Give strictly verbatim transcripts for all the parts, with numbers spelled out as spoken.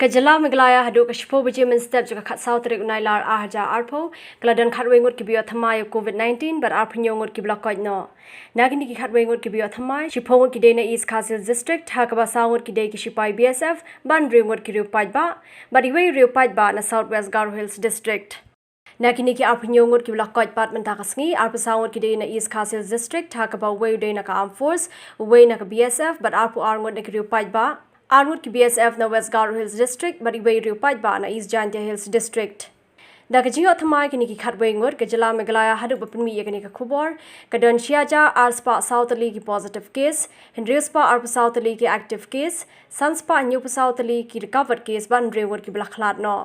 Ka jylla Meghalaya haduh ka shiphew baje mynstep jong ka khatsaw tarik u Nailar ar hajar arphew, ka la don khatwei ngut kiba ïoh thymmai ïa u Covid nineteen bad arphew hynñiew ngut kiba la koit noh. Na kine ki khatwei ngut kiba ïoh thymmai, shiphew ngut ki dei na East Khasi Hills District, ha kaba saw ngut ki dei ki shipai B S F, bad hynriew ngut ki riew paidbah, bad iwei riew paidbah na South West Garo Hills District. Na kine ki arphew hynñiew ngut kiba la koit pat mynta ka sngi, arphew saw ngut ki dei na East Khasi Hills District, ha kaba uwei u dei na ka Armed Force, uwei na ka B S F, bad arphew ar ngut na ki riew paidbah, ar ngut ki B S F na West Garo Hills District, bad iwei riew paidbah na East Jaintia Hills District. Da ka jingïoh thymmai kine ki khatwei ngut, ka jylla Meghalaya haduh ba pynmih ïa kane ka khubor, ka don shi hajar ar spah saw tylli ki positive case, hynriew spah arphew saw tylli ki active case, san spah hynñiewphew saw tylli ki recovered case, bad hynriew ngut kiba la khlad noh.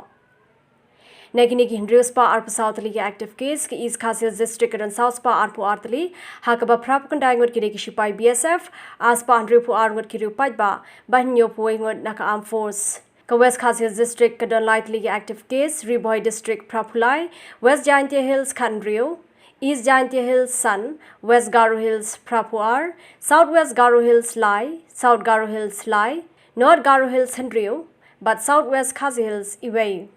Na kine ki hynriew spah arphew saw tylli ki active case, ka East Khasi Hills District ka don saw spah arphew ar tylli, ha kaba phraphew khyndai ngut ki dei ki shipai B S F, ar spah hynriewphew ar ngut ki riew paidbah, bad hynñiewphew wei ngut na ka Armed Force. Ka West Khasi Hills District ka don lai tylli ki active case, Ri Bhoi District phraphew lai, West Jaintia Hills khathynriew, East Jaintia Hills san, West Garo Hills phraphew ar, South West Garo Hills lai, South Garo Hills lai, North Garo Hills hynriew, bad South West Khasi Hills iwei.